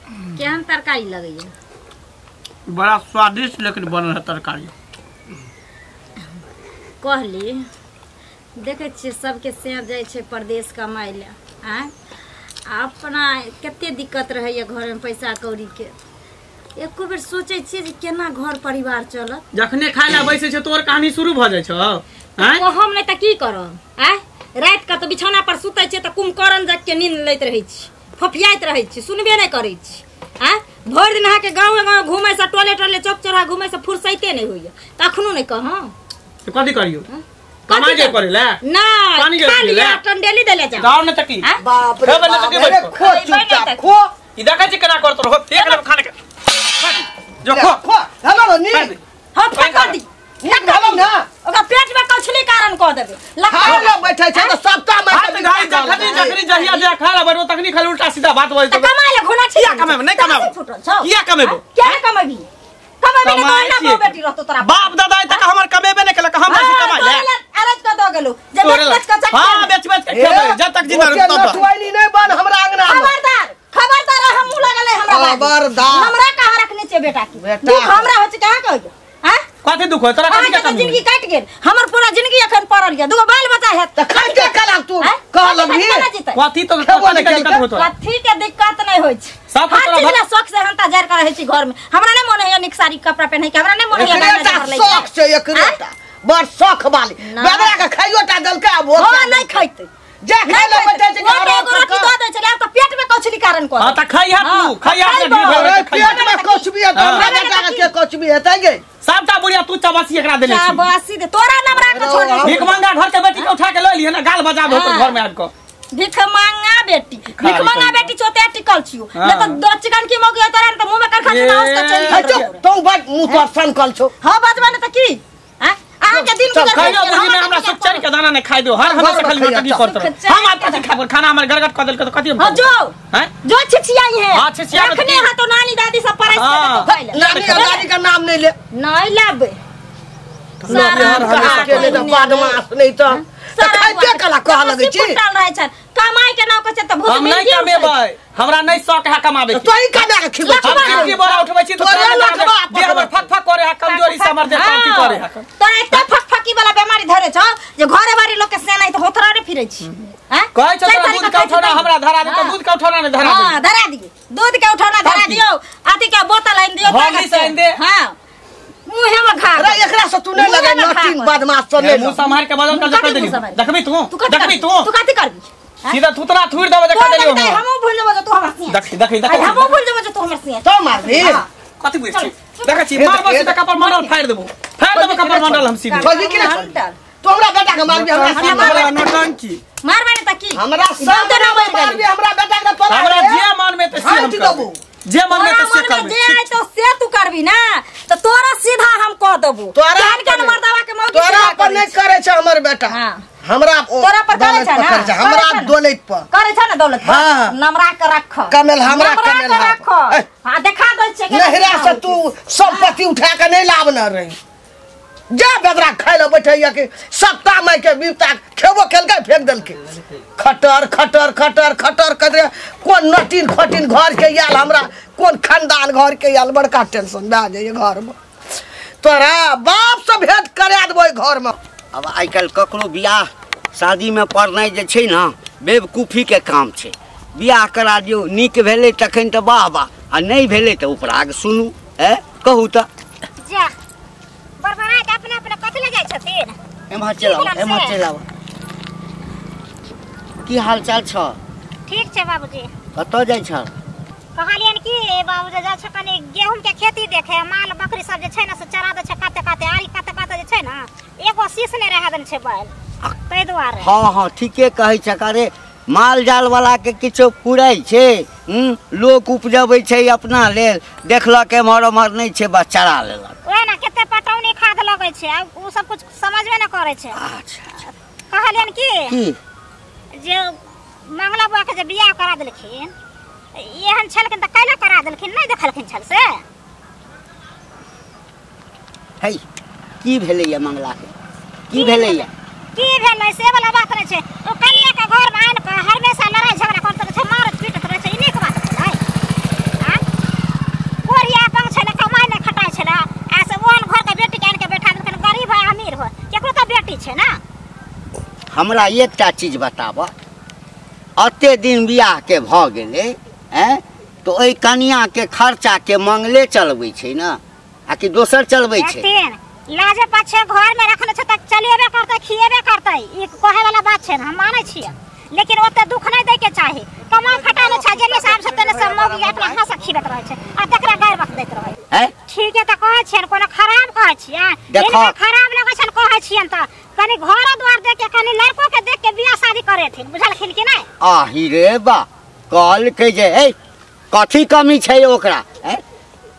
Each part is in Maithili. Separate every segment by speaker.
Speaker 1: केहन तरकारी लगैया?
Speaker 2: बड़ा स्वादिष्ट लेकिन बनल है तरकारी।
Speaker 1: कहली देखै छियै सबके से जाइ छै परदेश कमाइ लए, आँय अपना कते दिक्कत रहैया घरमे पैसा कौड़ी के। एको बेर सोचै छियै जे केना घर परिवार चलत।
Speaker 2: जखने खाय ला बैसै छै तोर कहानी शुरू भऽ जाइ छौ। आँय
Speaker 1: हम नहि तऽ की करब? आँय राति के तऽ बिछौना पर सुतै छियै तऽ कुम्भकर्ण जग के नींद लैत रहै छी, फफियाइत रहै छी, सुनबे नहि करै छी। आँय भरि दिन अहाँके गाँवे गाँव घुमै से टोले टोले चौक चौराहा घुमै से फुर्सैते नहि होइया, तखनो नहि कहौं।
Speaker 2: तऽ कथी करियौ? कमाइ जे करै ला?
Speaker 1: नहि,
Speaker 2: पानी जे
Speaker 1: खा
Speaker 2: पी
Speaker 1: लिअ,
Speaker 2: ले।
Speaker 1: टंडेली देले जाउ।
Speaker 2: जाउ ने तऽ की?
Speaker 3: बाप रे
Speaker 2: खेबै ने तऽ
Speaker 3: बाप,
Speaker 2: की
Speaker 3: अरे
Speaker 2: बैठो?
Speaker 3: खो चुपचाप खो।
Speaker 2: ई देखै छी केना करत रहो, फेक लेब खाना के। जो खो।
Speaker 3: खो, हेलो नीक।
Speaker 1: हाँ, फेक दी।
Speaker 3: नीक भेलौ ना?
Speaker 1: ओकरा पेट में कछली कारण कऽ देबै।
Speaker 3: खाय ला बैठै छै तऽ सबटा
Speaker 2: हाथ
Speaker 3: मारि
Speaker 2: घाई जखनी जखनी जहिया जे खाय ला बैठबो तखनी खाली उल्टा सीधा बात बजैत
Speaker 1: तऽ कमाय ले घोना छी।
Speaker 2: किया कमेबै? नहि कमेबै।
Speaker 1: फुटल छौ।
Speaker 2: किया कमेबो?
Speaker 1: किया नहि कमेबही? कमेबही नहि तऽ
Speaker 2: कमाइ
Speaker 1: ओहिना
Speaker 2: छियै।
Speaker 1: बहु बेटी रहतौ तोरा।
Speaker 2: बाप दादा आइ तक हमर कमेबे नहि केलक, हम बेसी कमाइ ले।
Speaker 1: अरज कऽ दऽ गेलौ जे
Speaker 2: तोरे
Speaker 1: बेच
Speaker 2: लग।
Speaker 1: बेच कऽ चक्का
Speaker 2: हाँ,
Speaker 1: मे।
Speaker 2: बेच बेच के खेबै जब तक जिंदा रहब तब तक।
Speaker 3: नटुआइनी नहि बन हमरा अंगना मे।
Speaker 1: खबरदार खबरदार, हम मुँह लगल है हमरा बाजू।
Speaker 3: खबरदार।
Speaker 1: हमरा कहाँ रखने छियै बेटा के?
Speaker 3: बेटा।
Speaker 1: दुख हमरा होइ छै कहाँ कहै? आँय?
Speaker 2: कथी दुख होय तोरा? कथी के
Speaker 1: अहाँके तऽ
Speaker 2: कमी?
Speaker 1: जिंदगी कटि गेल, हमर पूरा जिंदगी एखन पड़ल यऽ, दूगो बाल बच्चा हैत।
Speaker 3: तऽ खाइते कला तू
Speaker 1: आँय?
Speaker 3: कह
Speaker 1: कथी
Speaker 3: लगबही?
Speaker 1: केना जीतै?
Speaker 2: कथी तो
Speaker 3: खेबो
Speaker 2: कथी
Speaker 3: नहि
Speaker 2: के दिक्कत
Speaker 3: केलकै?
Speaker 2: होय तोरा?
Speaker 1: कथी के दिक्कत नहि होइ छै।
Speaker 2: सब
Speaker 1: हर
Speaker 2: तोरा
Speaker 1: चीज ला शौक से हंता जारि कऽ रहै छी घरमे। हमरा नहि मोन होइया नीक साड़ी कपड़ा पहिनै के, हमरा नहि मोन होइया
Speaker 3: एकरे
Speaker 1: गहना
Speaker 3: टा
Speaker 1: जेवर लै के।
Speaker 3: शौक छै, एकरे टा बड़ शौक वाली।
Speaker 1: नहि।
Speaker 3: बेदरा के खाइयो टा देलकै आ भोज
Speaker 1: हँ,
Speaker 3: टा
Speaker 1: नहि
Speaker 3: देलकै।
Speaker 1: खैतै।
Speaker 3: जे खाय ला बैठै छै
Speaker 1: ओ तऽ एगो रोटी दऽ दै छलै, आब तऽ पेट मे कछली कारण कऽ
Speaker 2: हाँ
Speaker 1: देलकै।
Speaker 2: तऽ खैहा तू, खैहा अपने
Speaker 1: खैबो।
Speaker 2: ढील भरि
Speaker 3: अरे
Speaker 2: के खैहा।
Speaker 3: पेट में कुछ भी हेतै, हमरा
Speaker 2: हाँ।
Speaker 3: बेटा के कुछ भी हेतै गे।
Speaker 2: सबटा बुढ़िया तू चबासी एकरा देने छी।
Speaker 1: शाबाशी दे, तोरा नमरा के छोड़ दे।
Speaker 2: भीख मंगा घर के बेटी के उठा के लऽ लिहे ना, गाल बजाबे ओकर
Speaker 1: हाँ।
Speaker 2: घर में आबि कऽ।
Speaker 1: भीख मांगा बेटी, भीख मांगा बेटी चोते टिकल छियो।
Speaker 2: हाँ।
Speaker 1: नहीं तो दो चिकन की मौगी तोरा ने तो मुंह में करखा
Speaker 2: ए।
Speaker 1: से के चलि
Speaker 3: है
Speaker 1: गेल।
Speaker 3: चुप, तू बड़ मुंह तोर सनकल छौ।
Speaker 1: हां बजबा ने त की? हां अहाँ के दिन
Speaker 3: चल,
Speaker 1: गुजर
Speaker 2: खैयो
Speaker 1: गेल,
Speaker 2: बुझी में
Speaker 1: हमरा
Speaker 2: हमरा
Speaker 1: के
Speaker 2: सुख चैन के दाना नहीं खाइ दियो, हर हमेशा
Speaker 3: घर
Speaker 2: खाली
Speaker 3: में
Speaker 2: नौटंकी
Speaker 3: खैया,
Speaker 2: करत रहो।
Speaker 1: सुख चैन
Speaker 2: हम आज कथी खाबो? खाना हमर गड़गड़ कऽ देलकै तऽ कथी हम
Speaker 1: हां
Speaker 2: खाबो?
Speaker 1: जो
Speaker 2: हैं?
Speaker 1: जो छिछियाई है।
Speaker 2: हाँ, छिछिया में
Speaker 1: रखने
Speaker 2: की?
Speaker 1: हां तो नानी दादी सब परस के
Speaker 2: हाँ।
Speaker 1: देतो खाइ ले।
Speaker 3: नानी और दादी का नाम नहीं ले।
Speaker 1: नहीं लाबे।
Speaker 2: हर हमेशा
Speaker 3: के नहीं तो बदमाश नहीं तो तऽ खाइते कला कह लगै छी।
Speaker 1: फुटल रहै छन, कमाई के नाम कहै छै तऽ भूत
Speaker 2: हम नहीं
Speaker 1: मिल गेल।
Speaker 2: कमेबै, हमरा नहीं शौक है कमाबे के।
Speaker 3: तोही कमा के खिबै
Speaker 2: हम
Speaker 3: छी।
Speaker 2: खिड़की बड़ा उठबै छी तऽ
Speaker 3: तोरे
Speaker 2: तोरा
Speaker 3: लठबा
Speaker 2: देह हमर फक फक करे है, कमजोरी से हमर देह कांपी करे है।
Speaker 1: तोरा एते फकफकी वाला बीमारी धरे छौ जे घरे बारी लोक के सेनाई तऽ होथरा रे फिरै छी। हैं?
Speaker 2: कहै छौ
Speaker 1: चारि
Speaker 2: तोरा
Speaker 1: तारीख
Speaker 2: दूध
Speaker 1: के
Speaker 2: के उठौना
Speaker 1: खाइ छी।
Speaker 2: हमरा धरा दे तऽ
Speaker 1: हाँ।
Speaker 2: दूध के उठौना नहीं धरा
Speaker 1: हाँ,
Speaker 2: दे।
Speaker 1: धरा दियौ, दूध के उठौना धरा
Speaker 2: तब की?
Speaker 1: दियौ, अथी के बोतल आनि दियौ।
Speaker 2: हॉर्लिक्स
Speaker 1: ताकत से।
Speaker 2: आनि दे।
Speaker 1: हाँ मुँहे में घा
Speaker 3: अरे एकरा से तू नहीं
Speaker 1: मुँहे
Speaker 3: लगे
Speaker 1: में घा
Speaker 3: नटिंग
Speaker 1: कर।
Speaker 3: बदमाश से नहीं
Speaker 2: मुंह संभाल के बदल कर
Speaker 1: कथी
Speaker 2: कह देली।
Speaker 1: मुँह सम्हारि?
Speaker 2: देखबी तू?
Speaker 1: तू कथी
Speaker 2: देखबी
Speaker 1: करबी?
Speaker 2: तू?
Speaker 1: तू कथी करबी? हैं?
Speaker 2: सीधा थुतरा थुइर देबो जे कह
Speaker 1: तोरा
Speaker 2: देलियौ
Speaker 1: लगतै
Speaker 2: हम।
Speaker 1: हमहूँ भूल जेबो जे तू हमर सिंह।
Speaker 2: देखी देखी
Speaker 1: आइ
Speaker 2: देखी।
Speaker 1: हमहूँ भूल जेबो जे तू हमर सिंह।
Speaker 3: तो मारबी।
Speaker 1: हाँ।
Speaker 2: कथी बुझै छी?
Speaker 1: चल।
Speaker 2: देखै छी मारबो सीधा कपर मंडल फाड़ि देबो, फाड़ि देबो कपर मंडल हम सीधे।
Speaker 3: छोड़ी कि नहीं छोड़ी? तू हमरा बेटा के मारबी, हमरा
Speaker 2: नौटंकी,
Speaker 3: सामने
Speaker 2: तोरा नौटंकी।
Speaker 1: मारबे ने तऽ की?
Speaker 3: हमरा
Speaker 1: ई बात
Speaker 3: सामने
Speaker 1: ना मरि
Speaker 3: मारबी,
Speaker 1: गेली।
Speaker 3: हमरा बेटा के तोरा
Speaker 2: हमरा
Speaker 3: रे।
Speaker 2: जे मन में तऽ से हम
Speaker 3: हाथ
Speaker 2: करबै।
Speaker 3: देबो।
Speaker 2: जे मन में तऽ
Speaker 1: तोरा
Speaker 2: से
Speaker 1: मन में
Speaker 2: करबै।
Speaker 1: जे आइ तो से तू करबी ना तऽ तोरा सीधा हम कह देबो।
Speaker 3: तोरा
Speaker 1: केहन केहन
Speaker 3: पर-
Speaker 1: मर्दावा के मौगी
Speaker 3: तोरा
Speaker 1: सीधा
Speaker 3: पर
Speaker 1: करै
Speaker 3: नहीं
Speaker 1: छै।
Speaker 3: करे छै हमर बेटा।
Speaker 1: हाँ।
Speaker 3: हमरा
Speaker 1: तोरा पर करे
Speaker 3: दौलत
Speaker 1: छै ना?
Speaker 3: पर करे छै, हमरा
Speaker 1: करे छै ना?
Speaker 3: दौलत पर
Speaker 1: करे छै ना दौलत पर?
Speaker 3: हाँ।
Speaker 1: नमरा के रख।
Speaker 3: कमेल हमरा,
Speaker 1: नमरा
Speaker 3: कमेल
Speaker 1: के
Speaker 3: हमरा।
Speaker 1: रख।
Speaker 3: ए।
Speaker 1: हाँ, देखा दै छै केना
Speaker 3: नहिरा
Speaker 1: सीधा
Speaker 3: से
Speaker 1: होइ
Speaker 3: तू
Speaker 1: छै।
Speaker 3: संपत्ति उठा के नहीं लाबने रही। जा बेदरा खाय लए बैठैया कि सत्ता माय के बिपता खेबो केलकै फेंक देलकै। खटर खटर खटर खटर कर कोन नटीन खटीन घर के आयल, हमरा कोन खानदान घर के आयल, बड़का टेंशन भए जाइए घर में। तोरा बाप से भेंट करा देबो घर में।
Speaker 4: अब आइ काल्हि ककरो बियाह शादी में पड़नाइ जे छै ने बेवकूफी के काम छै। बियाह करा दियौ, नीक भेलै तखन तऽ वाह वाह, आ नहि भेलै तऽ उपराग सुनू। ए कहू तऽ
Speaker 5: जा बड़बड़ा के अपने अपने कथी ले जाइ छथिन?
Speaker 4: एम्हर चलि आउ,
Speaker 5: की
Speaker 4: एम्हर
Speaker 5: भेलन से?
Speaker 4: चलि आउ। की हाल चाल छौ?
Speaker 5: ठीक छै बाबूजी।
Speaker 4: कतऽ जाइ छौ?
Speaker 5: कहलियनि कि बाबूजी जाइ छै कनि गेहूं के खेती देखे, माल बकरी सब जे छै ने से चरा दै छै काते काते, आरी काते काते जे छै ने एगो शीश नहि रहै देने छै बैल, ताहि दुआरे।
Speaker 4: हाँ हाँ ठीके कहै छक। अरे माल जाल वाला के किछो फुरै छै? लोक उपजबै छै अपना लेल, देखलक एम्हर ओम्हर नहि छै, बस चरा लेलक।
Speaker 5: ओएह ने कते पटौनी खाद लगै छै, आ ओ सब कुछ समझबे नहि करै छै।
Speaker 4: अच्छा अच्छा।
Speaker 5: कहलियनि कि
Speaker 4: की?
Speaker 5: जे मंगला बुआ के जे बियाह करा देलखिन, एहन छलखिन तऽ कैला करा देलखिन, नहि देखलखिन छल से?
Speaker 4: है की भेलैया मंगला के? की भेलैया?
Speaker 5: की भेलै से वाला बात नहि छै। ओ कनिया के घर में आनि कऽ हमेशा लड़ाई झगड़ा करैत रहै छै, मारैत पीटैत रहै छै, ई नीक बात भेलै? आँ?
Speaker 4: हमरा एकटा चीज बताबऽ, अते दिन बियाह के भऽ गेलै हैं तो ओहि कनिया के खर्चा के मंगले चलबै छै ना आ कि दोसर चलबै छै?
Speaker 5: लाजे पाछे घर में रखने छै त चलेबे करतै खिएबे करतै, ई कहे वाला बात छै ना, हम मानै छियै, लेकिन ओते दुख नहीं दै के चाही। कमाई खटाइ नै छै जेने साहब से तेने से मौगी अपना हाथ से खिबैत रहै छै आ तकरा गारि बक दैत रहै
Speaker 4: हैं।
Speaker 5: ठीक है त कहै छियन, कोनो खराब कहै छियै? देखो खराब लगै छन कहै छियन त कनी घर द्वार देख के कनी लड़को के देख के बियाह शादी करेथिन, बुझलखिन कि नै?
Speaker 4: आही रे बा, कहल के जे ए कथी कमी छै ओकरा?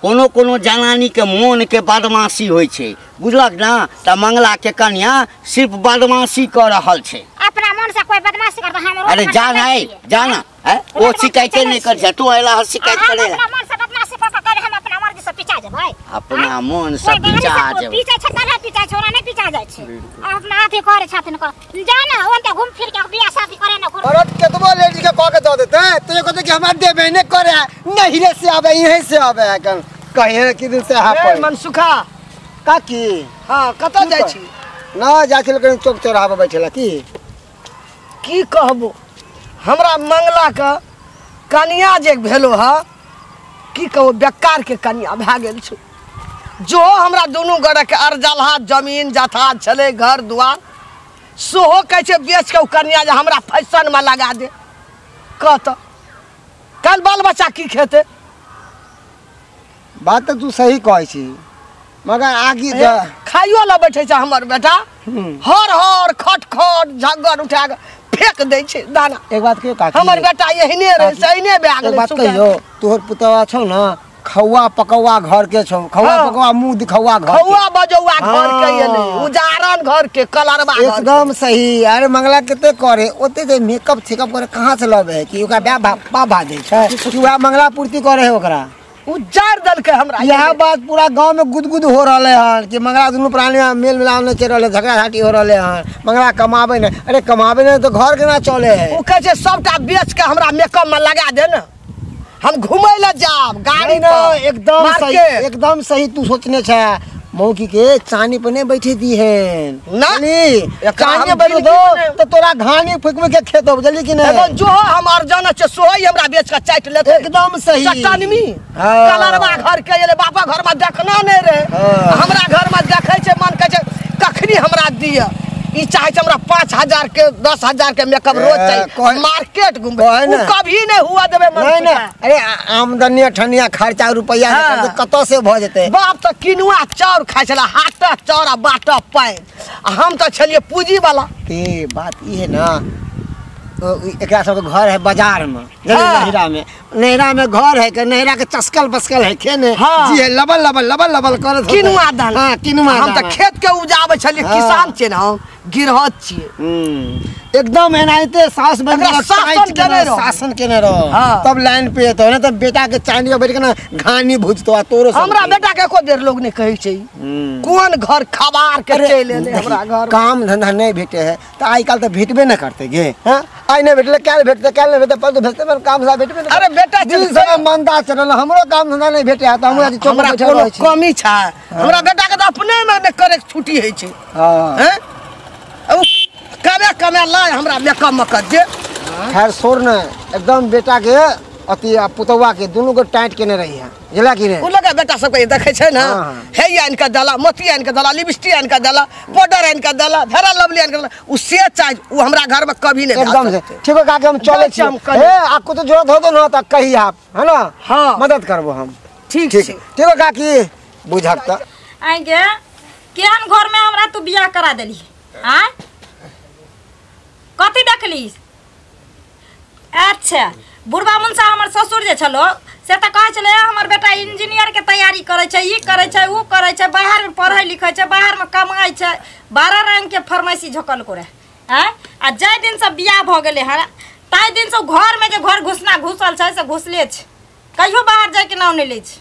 Speaker 4: कोनो कोनो जनानी के मोन के बदमाशी होइ छै, बुझलक ना? त मंगला के कन्या सिर्फ बदमाशी कर रहल छै।
Speaker 5: अपना मन से कोई बदमाशी करता हम
Speaker 4: अरे जान है जाना है ओ शिकायत नहीं कर छै, तू अइला शिकायत करे।
Speaker 5: अपना मन से बदमाशी क के हम अपना मर्जी से पिचा जेबै,
Speaker 4: अपना मन से पिचा जेबै।
Speaker 5: पिचा छै त पिचा छोरा नहीं पिचा जाइ छै, अपना अथी करे छथिन क जाना ओनते घुम फिर के बियाह शादी करे ना।
Speaker 6: औरत केतबो लेडीज के कह के द देते तो ये कहते कि हमरा देबे नहीं करे, नहिले से आवे यहीं से आवे कन कहे कि दिन से हा पर
Speaker 3: मनसुखा
Speaker 6: काकी।
Speaker 3: हां कत जाइ छी?
Speaker 6: ना जाइ छी लेकिन चौक चौराहा पर बैठेला की
Speaker 3: की कहबो, हमरा मंगला के कनिया जे भेलो ह की कहबो, बेकार के कनिया भए गेल छौ। जो हमरा दुनू गोरे के अरजलहा जमीन जथा छलै घर दुआर सेहो कहै छै बेच के ओ कनिया जे हमरा फैशन में लगा दे। कह त काल्हि बाल बच्चा की खेतै?
Speaker 6: बात तो तू सही कहै छी, मगर आगे
Speaker 3: खाइयो ला बैठे छै हमर बेटा, हर हर खट खट झग्गर उठा के फेंक दै छै दाना।
Speaker 6: एक बात कहियो काकी,
Speaker 3: हमर बेटा एहने रहे से एहने भए गेलै।
Speaker 6: एक बात कहियो, तोहर पुतवा छौ ना खौआ पकौआ घर के छौ, खौआ पकौआ मुंह दिखौआ घर,
Speaker 3: खौआ बजौआ घर के एले, उजारन घर के कलरवा घर।
Speaker 6: एकदम सही। अरे मंगला कते करे ओते जे मेकअप छेकअप करे कहां से लबे है कि ओकरा बाप भा दै छै कि वह मंगला पूर्ति करे है ओकरा
Speaker 3: उजार दलके हमरा।
Speaker 6: यह बात पूरा गांव में गुदगुद हो रहले हन कि मंगला दुनू प्राणी मेल मिलाप नहीं चल रहले, झगड़ा झाटी हो रहले हन, मंगला कमाबे नहीं। अरे कमाबे नहीं तो घर केना चले है?
Speaker 3: उ कहै छै सबटा बेच के हमरा मेकअप में लगा दे ना, हम घुमै ला जाब गाड़ी
Speaker 6: ना। एकदम सही, एकदम सही तू सोचने छै। मौकी के चानी पर नहीं बैठे दी है
Speaker 3: ना,
Speaker 6: चानी बैठे दो तो तोरा घानी फुकमे के खेत हो, बुझली कि नहीं?
Speaker 3: जो हम अर्जन छै सोही हमरा बेच के चाट लेते।
Speaker 6: एकदम सही।
Speaker 3: चट्टानमी कलरवा घर के एले, बापा घर में देखना नहीं रहे, हमरा घर में देखै छै मन कहै छै कखनी हमरा दिय। ई चाहे छै हमरा 5000 के 10000 के मेकअप रोज चाहिए, मार्केट घूमबे उ कभी नहीं हुआ देबे मन।
Speaker 6: नहीं नहीं, अरे आमदनी अठनिया खर्चा रुपया कत से भ जेतै?
Speaker 3: बाप त किनुआ चाउर खाइ छला, हाटक चाउर आ बाटक पानि, आ हम त छलियै पूंजी वाला।
Speaker 6: ते बात ई है ना, एकरा सबके घर है बाजार में, नैहरा में, नैहरा में घर है के नैहरा के चस्कल बस्कल है के ने जी है लबल लबल लबल लबल करत
Speaker 3: किनुआ दाना।
Speaker 6: हां किनुआ
Speaker 3: हम त खेत के उपजाबै छलियै, किसान छियै ना हम, गिरहत छियै।
Speaker 6: एकदम एनाहिते सास बन के शासन केने रहो तब लाइन पे एतो, नहीं त बेटा के चांदी पर बैठ के ना घानी भुजतो आ तोरो।
Speaker 3: हमरा बेटा के एको बेर लोग नहीं कहै छै कोन घर खबार के चलि एलै हमरा घर।
Speaker 6: काम धंधा नहीं भेटे है त आइ काल त भेटबे न करते गे। हां आइ नहीं भेटले काल भेटते, काल नहीं भेटते परसों भेटते, पर काम सा भेटबे न।
Speaker 3: अरे बेटा
Speaker 6: दिल से मंदा चलल, हमरो काम धंधा नहीं भेटे है त हम आज चौक पर बैठल रहै छी।
Speaker 3: कमी छै हमरा बेटा के त अपने में ने करे छुट्टी होइ छै।
Speaker 6: हां
Speaker 3: हैं उ कमे कमे लाय हमरा मेकअप में कर दे।
Speaker 6: खैर छोड़ न, एकदम बेटा के अति पुतौआ के दुनू के टाइट केने रही है, बुझला कि नहीं?
Speaker 3: उ लगा बेटा सबके देखै छै ना, हे आनि के दला, मोती आनि के दला, लिपस्टिक आनि के दला, पाउडर आनि के दला, फेरा लवली आनि के दला, उ से चाहे उ हमरा घर में कभी नहीं।
Speaker 6: एकदम से ठीक है काके, हम चले छी। ए आपको तो जरूरत हो तो ना त कही आप, है ना?
Speaker 3: हां
Speaker 6: मदद करबो हम।
Speaker 3: ठीक
Speaker 6: ठीक ठीक है काकी, बुझक त
Speaker 1: आइ गे केहन घर में हमरा तू बियाह करा देली? आय कथी देखली? अच्छा बुढ़बा मुनसा हमर ससुर जे छलो से त कहै छलै हमर बेटा इंजीनियर के तैयारी करै छै, ई करै छै, ऊ करै छै, बाहर में पढ़ै लिखै छै, बाहर में कमाइ छै, 12 रंग के फरमाइशी झोकल करे। आय आ जाहि दिन से बियाह भ गेलै हन ताहि दिन से घर में जे घर घुसना घुसल छै से घुसले छै, कहियो बाहर जाय के नाम नहीं लै छै।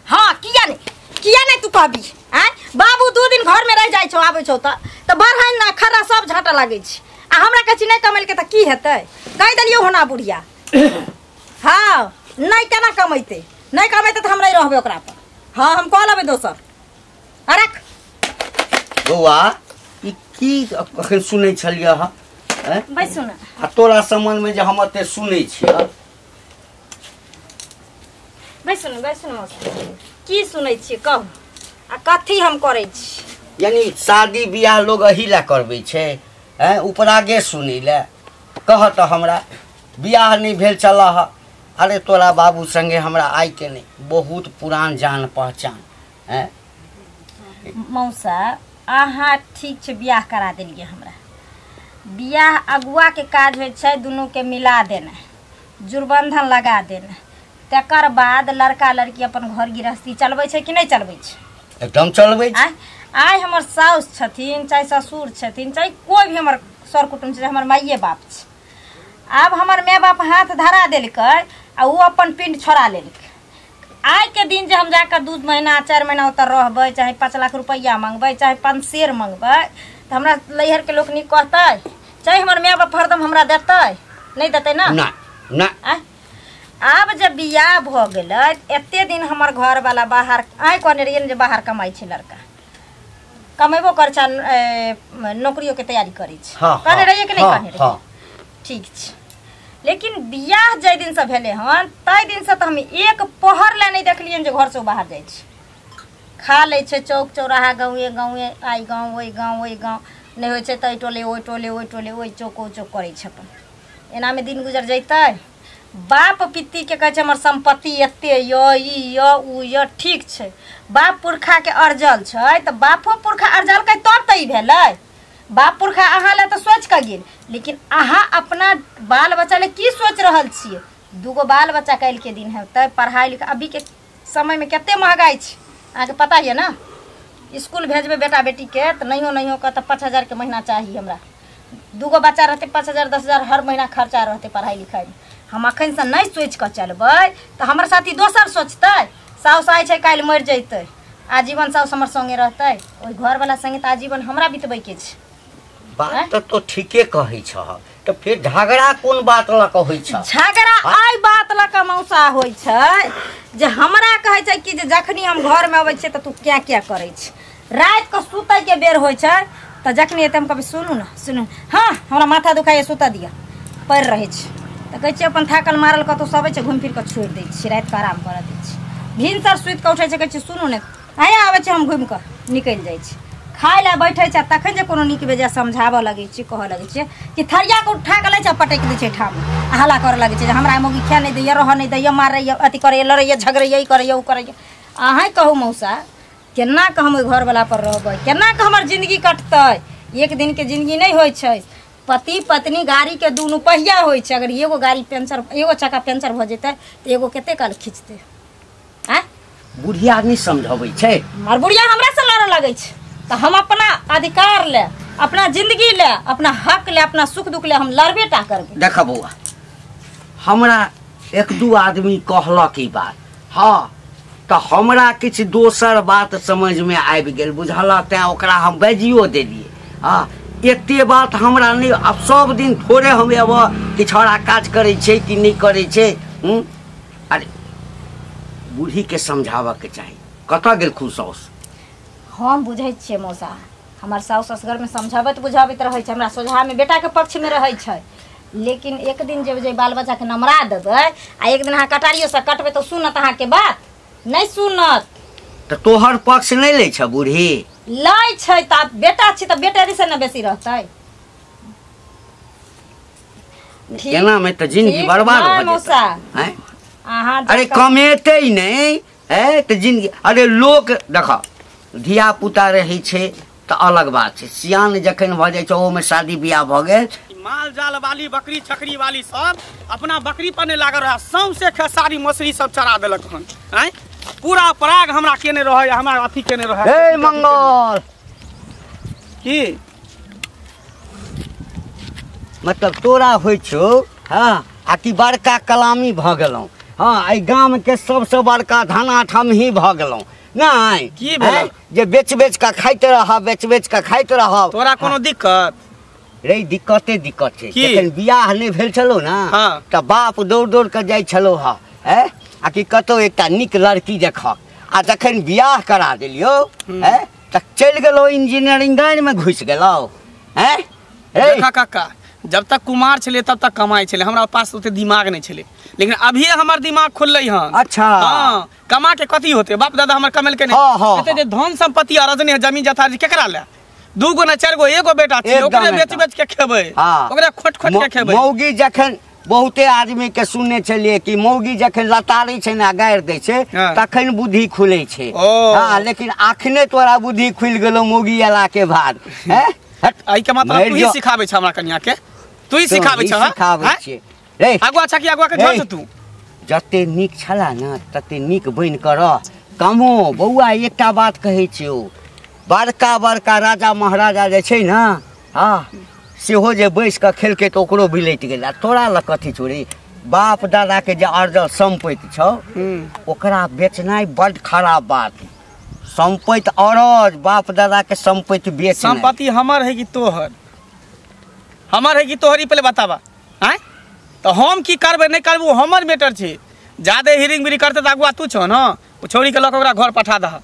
Speaker 1: हाँ किया नहीं, किया नहीं तू कहबी? आय बाबू 2 दिन घर में रह जाइ छौ, आबै छौ त बढ़ाइन ना खरा सब झाँटा लागै छै। आ हमरा कहै छी नहीं कमेलकै त की हेतै? कहि देलियौ होना बुढ़िया। हाँ नहीं केना कमेतै, नहीं कमेतै त हम नहीं रहबै ओकरा पर। हाँ हम कह लेबै दोसर। रख
Speaker 4: बौआ, ई की अखन सुनै छलियै ह
Speaker 1: बैसू ने
Speaker 4: आ तोरा संबंध में जे हम एते सुनै छियै
Speaker 1: बैसू ने बैसू ने मौसा की सुनै छियै कहू आ कथी हम करै छी
Speaker 4: यानी शादी बियाह लोग एही लए करबै छै हैं उपरागे सुनै लए कह तऽ हमरा बियाह नहि भेल चलऽ ह अरे तोरा बाबू संगे हमरा आइ के नहि बहुत पुरान जान पहचान हैं
Speaker 1: मौसा अहाँ ठीक छै बियाह करा देलियै हमरा बियाह अगुआ के काज होइ छै दुनू के मिला देना जुड़बंधन लगा देना तकर बाद लड़का लड़की अपन घर गृहस्थी चलबै छै कि नहि चलबै छै
Speaker 4: एकदम चलबै छै
Speaker 1: आइ हमर साउस छथिन चाहे ससुर छथिन चाहे कोई भी हमर सर कुटुम्ब छै हमर माइए बाप छै आब हमर माय बाप हाथ धरा देलकै आ ओ अपन पिंड छोड़ा लेलकै आइ के दिन जे हम जाकऽ 2 महीना 4 महीना ओतऽ रहबै चाहे 5 लाख रुपैआ मंगबै चाहे 5 शेर मंगबै तऽ हमरा लैहर के लोक नीक कहतै चाहे हमर माय बाप हरदम हमरा देतै नहि देतै ना
Speaker 4: ना ना
Speaker 1: आब जब बियाह भऽ गेलै एते दिन हमर घरवाला बाहर आइ कहने रहियै ने जे बाहर कमाइ छै लड़का कमेबो करै छै नौकरियोके तैयारी करै छै कहने रहियै कि नहि कहने रहियै ठीक छै लेकिन बियाह जाहि दिनसँ भेलै हन ताहि दिनसँ तऽ हम एक पहर लए नहि देखलियनि जे घरसँ बाहर जाइ छै खा लै छै चौक चौराहा गाँवे गाँवे आइ गाँव ओहि गाँव ओहि गाँव नहि होइ छै तऽ एहि टोले ओहि टोले ओहि टोले ओहि चौक ओ चौक करै छै अपन एनामे दिन गुजर जैतै बाप पित्तीके कहै छै हमर सम्पत्ति एते यऽ ई यऽ ओ यऽ ठीक छै बाप पुरखाके अर्जल छै तऽ बापो पुरखा अर्जलकै तब तऽ ई भेलै बाप पुरखा अहाँ लए तऽ सोचि कऽ गेल लेकिन अहाँ अपना बाल बच्चा लए की सोचि रहल छियै 2 गो बाल बच्चा काल्हिके दिन हेतै पढ़ाइ लिखाइ अभीके समयमे कते महगाइ छै अहाँके पता यऽ ने इसकुल भेजबै बेटा बेटीके तऽ नहियो नहियो कऽ तऽ 5,000 के महीना चाही हमरा 2 गो बच्चा रहतै 5,000 10,000 हर महीना खर्चा रहतै पढ़ाइ लिखाइमे हम अखनसँ नहि सोचि कऽ चलबै तऽ हमर साथी दोसर सोचतै साउस आइ छै काल्हि मरि जैतै आजीवन साउस हमर संगे रहतै ओहि घरवला संगे तऽ आजीवन हमरा बितबैके छै
Speaker 4: बात तऽ तो ठीके कहै छह तऽ फेर झगड़ा कोन बात लऽ कऽ होइ छै
Speaker 1: झगड़ा आइ बात लऽ कऽ मौसा होइ छै जे हमरा कहै छै कि जे जखनी हम घरमे अबै छियै तऽ तू क्या क्या करै छै राति कऽ सुतैके बेर होइ छै तऽ जखनी एतै हम कहबै सुनू ने सुनू हँ हमरा माथा दुखाइए सुतऽ दिअ पड़ि रहै छै तऽ कहै छियै अपन थाकल मारल कतहु सब छै घुमि फिर कऽ छोड़ि दै छियै राति कऽ आराम करऽ दै छियै भिनसर सुति कऽ उठै छै कहै छियै सुनू ने आइ आबै छै हम घुमि कऽ निकलि जाइ छी खाय लए बैठै छै तखन जे कोनो नीक बेजाय समझाबऽ लगै छियै कहऽ लगै छियै कि थरिया के उठा कऽ लै छै पटकि दै छै ठाम आ हल्ला करऽ लगै छै जे हमरा मौगी खाए नहि दैए रहऽ नहि दैए मारैए अथी करैए लड़ैए झगड़ैए ई करैए ओ करैए अहाँ कहू मौसा केना कऽ हम ओहि घरवला पर रहबै केना कऽ हमर जिंदगी कटतै एक दिनके जिंदगी नहि होइ छै पति पत्नी गाड़ीके दुनू पहिया होइ छै अगर एगो गाड़ी पेंचर एगो चक्का पेंचर भऽ जेतै तऽ एगो कते काल खींचतै आँय
Speaker 4: बुढ़िया नहि समझबै छै
Speaker 1: और बुढ़िया हमरा से लड़ऽ लगै छै तऽ हम अपना अधिकार ले अपना जिंदगी ले अपना हक ले अपना सुख दुख ले हम लड़बे टा करबै
Speaker 4: देख बौआ हमरा 1-2 आदमी कहलक ई बात हँ तऽ हमरा किछु दोसर बात समझमे आबि गेल बुझलक तैँ ओकरा हम बाजियो देलियै हँ एते बात हमरा नहि आब सब दिन थोड़े हम एबऽ कि छौड़ा काज करै छै कि नहि करै छै अरे बूढ़ीके समझाबऽके चाही कतऽ गेलखुन साउस
Speaker 1: हम बुझै छियै मौसा हमर साउस असगरमे समझाबैत बुझाबैत रहै छै हमरा सोझामे बेटाके पक्षमे रहै छै लेकिन एक दिन जे बाल बच्चाके नमरा देबै आ एक दिन अहाँ कटारियोसँ कटबै तऽ सुनत अहाँके बात नहि सुनत
Speaker 4: तऽ तोहर पक्ष नहि लै छ बूढ़ी
Speaker 1: लै छै तऽ बेटा छै तऽ बेटे दिस ने बेसी रहतै
Speaker 4: एनामे तऽ जिंदगी बर्बाद भऽ
Speaker 1: मौसा
Speaker 4: जेतै अहाँ अरे कमेतै नहि है तऽ जिंदगी अरे लोक देख धिया पुता रहै छै तऽ अलग बात छै सियान जखन भऽ जाइ छै ओहोमे शादी बियाह भऽ गेल
Speaker 2: माल जाल वाली बकरी छकरी वाली सब अपना बकरी पर नहि लागल रहै सौंसे खेसारी मसुरी सब चरा देलक हन आँय पूरा पराग हमरा केने रहै हमरा अथी केने रहै
Speaker 4: हे मंगल
Speaker 2: की
Speaker 4: मतलब तोरा होइ छौ हँ आ कि बड़का कलामी भऽ गेलहुँ हँ एहि गामके सबसँ बड़का धनाठ हमही भऽ गेलहुँ नहि
Speaker 2: की भेल
Speaker 4: जे बेच बेच कऽ खाइत रहब बेच बेच कऽ खाइत रहब
Speaker 2: तोरा कोनो दिक्कत
Speaker 4: रे दिक्कते दिक्कत छै जखन बियाह नहि भेल छलौ ने तऽ बाप दौड़ दौड़ कऽ जाइ छलौ हँ आ कि कतहु एकटा नीक लड़की देखक आ जखन बियाह करा देलियौ तऽ चलि गेलहुँ इंजीनियरिंग लाइनमे घुसि गेलहुँ। हैं
Speaker 2: देखा काका जब तक कुमार छले तब तक कमाई छले हमरा पास ओते दिमाग नहीं छले लेकिन अभी हमर दिमाग खुललै हन।
Speaker 4: अच्छा
Speaker 2: हां कमा के कथी होते बाप दादा हमर कमेल के नहीं एते जे धन संपत्ति अरजने है जमीन जथा केकरा ले दू गो ना चार गो एगो बेटा छै ओकरे बेच बेच के खेबै ओकरे खोट खोट के खेबै।
Speaker 4: मौगी जखन बहुते आदमी के सुनने छलिए कि मौगी जखन लतारै छै ना गारि दै छै तखन बुद्धि खुलै छै। हां लेकिन आखने तोरा बुद्धि खुलि गेलो मौगी अला के बाद हैं।
Speaker 2: एहि के मतलब तू ही सिखाबै छ हमरा कनिया के तू ही सिखाबै छ।
Speaker 4: सिखाबै छियै रे
Speaker 2: आगुआ छ कि आगुआ के झड़ तू
Speaker 4: जते नीक छला ना तते नीक बनि कर कमो। बौआ एकटा बात कहै छियौ बड़का बड़का राजा महाराजा जे छै ना हाँ सेहो जे बैस कऽ खेलकै तऽ ओकरो बिलटि गेलै। तोरा लग कथी छोड़ी बाप दादा के जे अर्जल सम्पत्ति छौ ओकरा बेचनाइ बड्ड खराब बात। सम्पत्ति अरज बाप दादा के सम्पत्ति बेच
Speaker 2: सम्पत्ति हमर है कि तोहर हमर है कि तोहर ई पहले बताबा आँय तो हम की करबै नहीं करबै हमर मैटर छै। जादे हिरिंग बिरिंग करते तऽ अगुआ तू छौ न ओ छौड़ी के लऽ कऽ ओकरा घर पठा दह।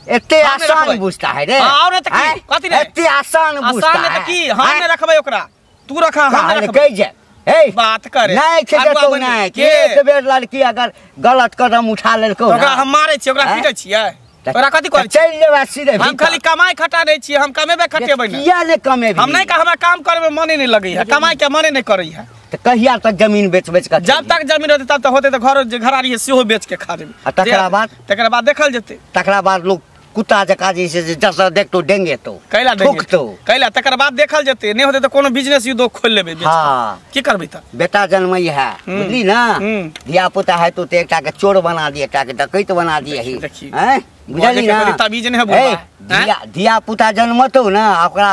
Speaker 4: एते आसान बुझता है रे
Speaker 2: और नहीं त की कथी रे
Speaker 4: एते आसान बुझता
Speaker 2: आसान नहीं त की हम नहीं रखबै ओकरा तू रखा हम नहीं रखबै
Speaker 4: कहि जे ए
Speaker 2: बात करे
Speaker 4: नहीं छै तो नहीं एक बेर लड़की अगर गलत कदम उठा लेलको
Speaker 2: ओकरा हम मारै छियै ओकरा पीटै छियै तोरा कथी करै
Speaker 4: चल जेबा सीधे।
Speaker 2: हम खाली कमाई खटा नै छियै हम कमेबे खटेबै नै
Speaker 4: किया नै कमेबी
Speaker 2: हम नहीं का हमरा काम करबे मने नहीं लगै है कमाई के मने नहीं करै है।
Speaker 4: त कहिया तक जमीन बेच बेच के
Speaker 2: जब तक जमीन रहतै तब तक होतै त घर जे घरारी है सेहो बेच के खा जेबै
Speaker 4: आ तकरा बाद
Speaker 2: देखल जेतै।
Speaker 4: तकरा बाद लोग कुत्ता जका जे छै जस देखतो डेंगे तो
Speaker 2: कैला डेंगे तो कैला तकर बाद देखल जेतै नहीं होतै त कोनो बिजनेस उद्योग खोल लेबै बेच।
Speaker 4: हां
Speaker 2: की करबै त
Speaker 4: बेटा जन्मै है बुझली ना धिया पुता है तो एकटा के चोर बना दिए एकटा के डकैत बना दिए ही हैं बुझली ना
Speaker 2: तबीज नहीं है बुढ़वा
Speaker 4: धिया पुता जन्मतो ना ओकरा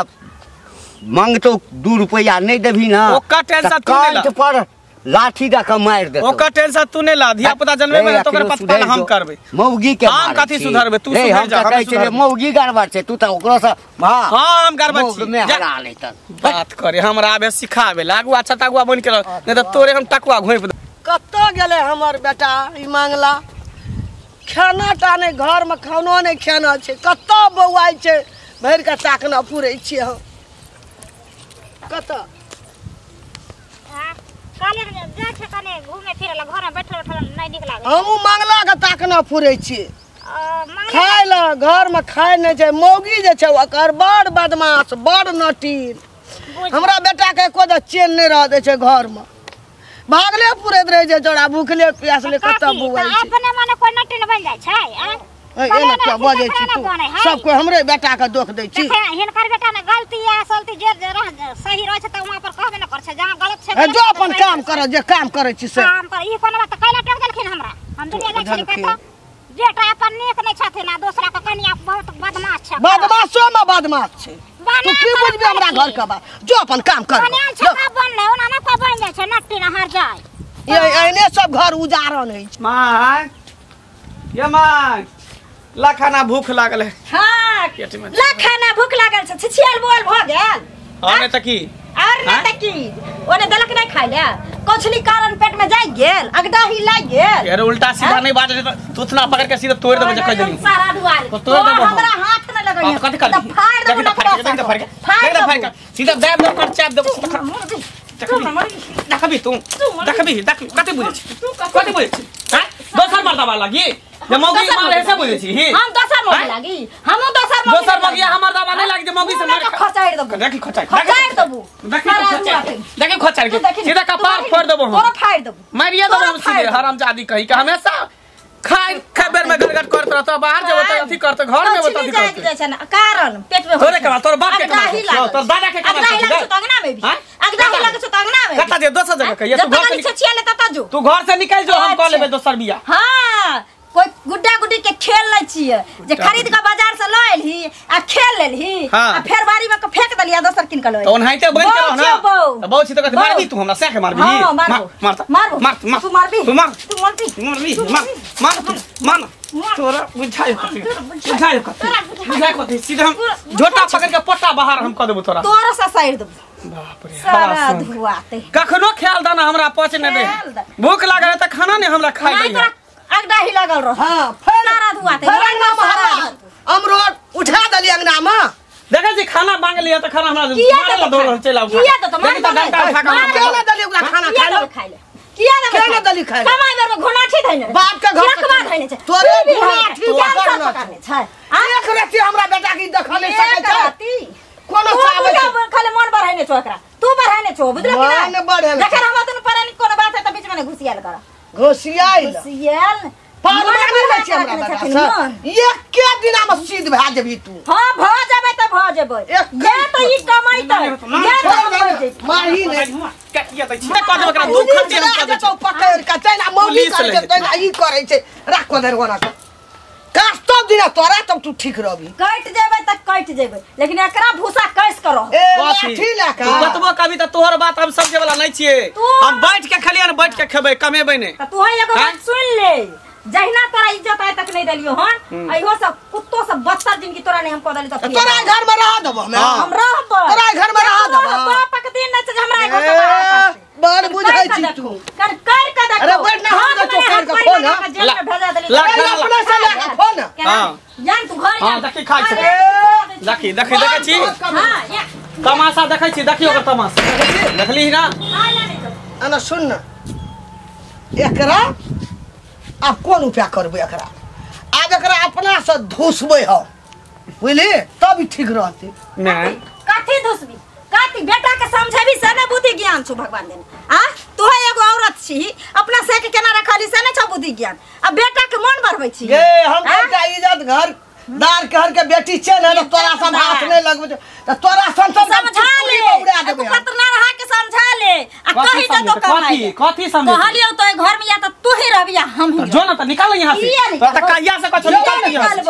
Speaker 4: मांगतो 2 रुपया नहीं देबी ना
Speaker 2: ओकर टेंशन तू नहीं ला
Speaker 4: कंठ पर लाठी दऽ के मारि देतौ
Speaker 2: ओकर टेंशन तू नहीं ला धिया पुता जन्मेबे ना तो ओकर पता हम करबै
Speaker 4: मौगी के
Speaker 2: हम कथी सुधरबै तू सुधर जा
Speaker 4: हम कहै मौगी गड़बड़ छै तू त ओकरो से हां
Speaker 2: हां हम गड़बड़ छी
Speaker 4: मे हरा लेतन
Speaker 2: बात करे हमरा आबे सिखाबे लागू अच्छा तगुआ बन के नहीं त तोरे हम टकुआ घोंप
Speaker 3: कतऽ गेलै हमर बेटा ई मांगला खाना टा नहीं घर में खानो नहीं खाना छै कतऽ बौआइ छै भरि के ताकना पुरै छियै हम कतऽ
Speaker 5: काले जाइ छै कने घूमे फिरे ला घर में बैठल बैठल नहीं नीक लागै
Speaker 3: हमहूँ मांगला के ताकना पुरै छियै खाय ला घर में खाय नहीं छै मौगी जे छै ओकर बड़ बदमाश बड़ नटीन हमरा बेटा के एको दा चैन नहीं रह दै छै घर में भागले पुरैत रहै छै जोड़ा भूखले प्यासले कतऽ बौआइ छै
Speaker 5: अपने मने कोइ नटीन बनि जाइ छै
Speaker 3: एना किया बजै छी तू सब कोइ हमरे बेटा के दोख दै छी।
Speaker 5: हिनकर बेटा ने गलती या सलती जे सही रहै छै त वहाँ पर कहबे न करै छै जहाँ गलत छै
Speaker 3: जो अपन काम कर जे काम करै छी से
Speaker 5: काम कर ई कोनो बात कैला टोक देलखिन हमरा हम दुनिया जाइ छी कतऽ बेटा अपन नीक नहीं छथिन आ दोसरा के कनिया बहुत बदमाश छै
Speaker 3: बदमाशो में बदमाश छै तू की बुझबी हमरा घर के बात जो अपन काम कर
Speaker 5: कनिया छै का बनलै ओना न कोइ बन जाइ छै नट्टी न हर जाय
Speaker 3: ये एहने सब घर उजारन है।
Speaker 2: माय ये माय लखाना भूख लागल है।
Speaker 1: हां लखाना भूख लागल छै छिछियल बोल भ गेल
Speaker 2: और नहीं त की
Speaker 1: और नहीं त की ओने देलक नहीं खाइ ले कछली कारण पेट में जाय गेल अगदाही लागि गेल
Speaker 2: अरे उल्टा सीधा नहीं बात त तुतना पकड़ के सीधा तोड़ देबो जे कह देली
Speaker 1: सारा दुआर
Speaker 2: तो तोड़ देबो
Speaker 1: हमरा हाथ न लगैया
Speaker 2: कथि कर
Speaker 1: त फाड़ देबो
Speaker 2: न फाड़ के फाड़ के सीधा दाब दो कर चाप देबो देखबी तू देखबी देख कथि बुझै छी कथि बुझै छी हैं दोसर मर्दाबा लागी जे मौगी मारे से बुझै छी
Speaker 1: हम दोसर मौगी लागी हमहु दोसर मौगी
Speaker 2: दोसर मौगी हमर दाबा नहीं लागी जे मौगी से मार
Speaker 1: खचाइर देबो
Speaker 2: देखी खचाइर
Speaker 1: खचाइर देबो
Speaker 2: देखी खचाइर देखी खचाइर के सीधा कपार फोड़ देबो हम
Speaker 1: तोरा फाड़ देबो
Speaker 2: मारिए देबो हम सीधे हरामजादी कही के हमेशा खाइ खबर में गड़गड़ करत रहत बाहर जेबो त अथी करत घर में अथी करत
Speaker 1: जाय छै ना कारण पेट में
Speaker 2: तोरे कमाल तोर बाप के कमाल तोर दादा के कमाल
Speaker 1: अगदाही लागै छौ अंगना में भी अगदाही लागै छौ अंगना में
Speaker 2: कत जे दोसर जगह कहिए
Speaker 1: तू घर से छिछिया ले तत जो
Speaker 2: तू घर से निकल जो हम क लेबे दोसर बियाह।
Speaker 1: हां कोई गुड्डा गुड्डी के खेल नहीं छिए जे खरीद के बाजार से ल एलही आ खेल लेलही आ फेर बारी में के फेंक देलिया दोसर किन के ल
Speaker 2: तो ओनाहिते बन के रह ना त बहु छी त कथि मारबी तू हमरा से के मारबी
Speaker 1: हां मार
Speaker 2: मार
Speaker 1: मार
Speaker 2: मार मार
Speaker 1: तू मारबी
Speaker 2: तू मार
Speaker 1: तू मारबी
Speaker 2: मारबी मार मार मार तोरा बुझाय कथि बुझाय कथि बुझाय कथि सीधा हम झोटा पकड़ के पट्टा बाहर हम क देबो तोरा
Speaker 1: तोरा से साइड देबो।
Speaker 2: बाप रे
Speaker 1: सारा धुआते
Speaker 2: कखनो ख्याल दाना हमरा पच नै दे भूख लागल है त खाना नै हमरा खाइ दे
Speaker 1: अगदाही लागल रह।
Speaker 3: हां फेर
Speaker 1: सारा धुआते
Speaker 3: अमरोड उठा देली अंगना में
Speaker 2: देखै छी खाना मांग लिया त खाना हमरा मारला दौड़ल चलि आउ
Speaker 1: किया त मार
Speaker 2: डंडा उठा के
Speaker 3: केना दली ओकरा खाना खाय ले
Speaker 1: किया ना
Speaker 3: केना दली खाय ले
Speaker 1: कमाई बेर में घोनाठी धइने
Speaker 3: बाप के घर
Speaker 1: रखवा धइने छै
Speaker 3: तोरे घोनाठी
Speaker 1: करने छै
Speaker 3: एक रति हमरा बेटा के देखल नै सकै छै कोनो सावे
Speaker 1: छै खाली मन बढ़ाइने छौ एकरा तू बढ़ाइने छौ बुझल कि
Speaker 3: मन बढ़ेल
Speaker 1: जखन हमरा तन परानी कोनो बात है त बीच में नै घुसियाल कर
Speaker 3: घुसियाइल
Speaker 1: घुसियाल
Speaker 3: पालमानी नै छै हमरा बेटा से एके दिना में सिद्ध भए जेबही तू
Speaker 1: हां भ जेबै त भ जेबै जे त ई कमाई त जे
Speaker 3: मारही नै
Speaker 2: काटिया दै छी कह देब एकरा दुख खटे हम कह दै
Speaker 3: छी पकड़ के तैना मौगी करै छै तैना ई करै छै राख को धर ओना के काटतो दिना तोरा तब तू ठीक रहबी
Speaker 1: कट जेबै त कट जेबै लेकिन एकरा भूसा कैस करो
Speaker 3: ए लाठी लए के
Speaker 2: कतबो कभी त तोहर बात हम समझे वाला नै छियै हम बैठ के खलियन बैठ के खेबै कमेबै नै
Speaker 1: त तू एगो बात सुन ले जहिना तोरा इज्जत आइ तक नहीं देलियो हन अइहो सब कुत्तो सब बदतर जिनकी तोरा नहीं हम कह देली त
Speaker 3: तोरा घर में रह देबो हम
Speaker 1: हम रहब
Speaker 3: तोरा घर में रह देबो
Speaker 1: बाप के दिन नै छै हमरा घर से बाहर
Speaker 3: बड़ बुझै छी तू
Speaker 1: कर कर के देखो
Speaker 3: अरे बैठ ना हम देखो कर के फोन अपने से ले के फोन
Speaker 2: हां
Speaker 1: जान तू घर
Speaker 2: हां देखी खाइ छै देखी देखी देखै छी
Speaker 1: हां
Speaker 2: तमाशा देखै छी देखियो ओकर तमाशा देखली ना
Speaker 3: अना सुन ना एकरा आब कोन उपाय करबै एकरा आब एकरा अपना से धुसबै हम बुझली तब ठीक रहतै
Speaker 2: नै
Speaker 1: कथी धुसबी कथी बेटा के समझेबी से ने बुद्धि ज्ञान छौ भगवान देने आ तू एगो औरत छी अपना से के केना रखली से ने छौ बुद्धि ज्ञान आ बेटा के मन बढ़बै छी
Speaker 3: गे हम बेटा इज्जत घर दार घर के बेटी छै ने तोरा सब हाथ नै लगबै त तोरा सन
Speaker 1: समझा ले तू खतरनाक रहा के समझा ले आ कहि दे तो कथी
Speaker 2: कथी समझे
Speaker 1: कहलियो तो घर में या त तू ही रहबी या हम ही
Speaker 2: जो ना त निकाल यहां से त कहिया से कछो निकाल यहां से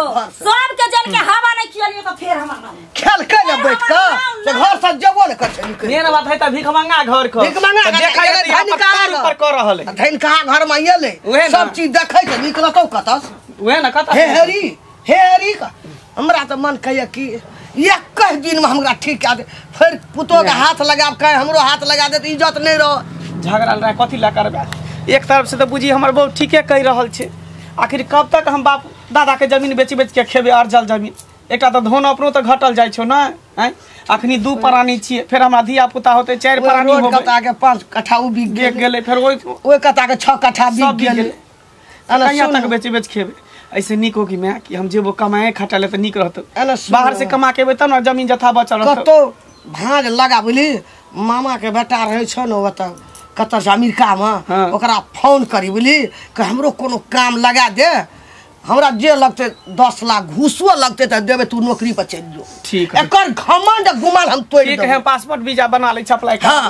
Speaker 1: सब के जल के हवा नहीं खियलियो त फेर हमर नाम
Speaker 3: खेल के न बैठ के त घर से जेबो न कर
Speaker 2: मेन बात है त भीख मांगा घर के
Speaker 3: भीख मांगा
Speaker 2: देखै धन ऊपर कर रहल है
Speaker 3: धन कहां घर में आइले सब चीज देखै के निकलतौ कतस
Speaker 2: उहे न कत
Speaker 3: हे हरी हे हरी हमरा त मन कहैया कि एक दिन में हमरा ठीक कए दे फिर पुतो के हाथ लगा के हमरो हाथ लगा दे त इज्जत नहीं रह
Speaker 2: झगड़ा रहे कथी ला करबे एक तरफ से त बुझी हमर बहुत ठीके कहि रहल छै आखिर कब तक हम बाप दादा के जमीन बेची बेच के खेबे अर्जल जमीन एकटा त धन अपनो त घटल जाइ छौ न आँय अखनी दू प्राणी छियै फेर हमरा धिया पुता होतै चारि प्राणी होबै
Speaker 3: कता के 5 कट्ठा उ बिक
Speaker 2: गेलै फेर ओइ
Speaker 3: कता के 6 कट्ठा बिक गेलै
Speaker 2: कहिया तक बेची बेच खेबे ऐसे निक हो कि मैं कि हम जेबो कमाए खटा ले त निक रहतौ बाहर से कमा के एबै तब न जमीन जथा बचल रहतौ
Speaker 3: कतौ भाँज लगा बुझली मामा के बेटा रहै छौ न ओतऽ कतऽ से अमेरिका में ओकरा फोन करी बुझली कि हमरो कोनो काम लगा दे हमरा जे लगतै 10 लाख घूसो लगतै त देबै तू नौकरी पर चलि जो
Speaker 2: ठीक
Speaker 3: एकर घमंड गुमान हम तोड़ि
Speaker 2: ठीक है पासपोर्ट वीजा बना लै छै अप्लाई कर
Speaker 3: हां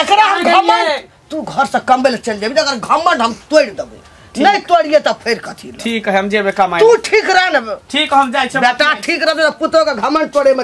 Speaker 3: एकरा हम घमंड तू घर से कमबै ले चलि जेबी एकर घमंड हम तोड़ि देबै नहीं तोड़िए त फेर कथी
Speaker 2: ठीक है हम जेबे कमाए
Speaker 3: तू ठीक रह न
Speaker 2: ठीक हम जाइ छी
Speaker 3: बेटा ठीक रहतै त पुतो के घमंड तोड़े में।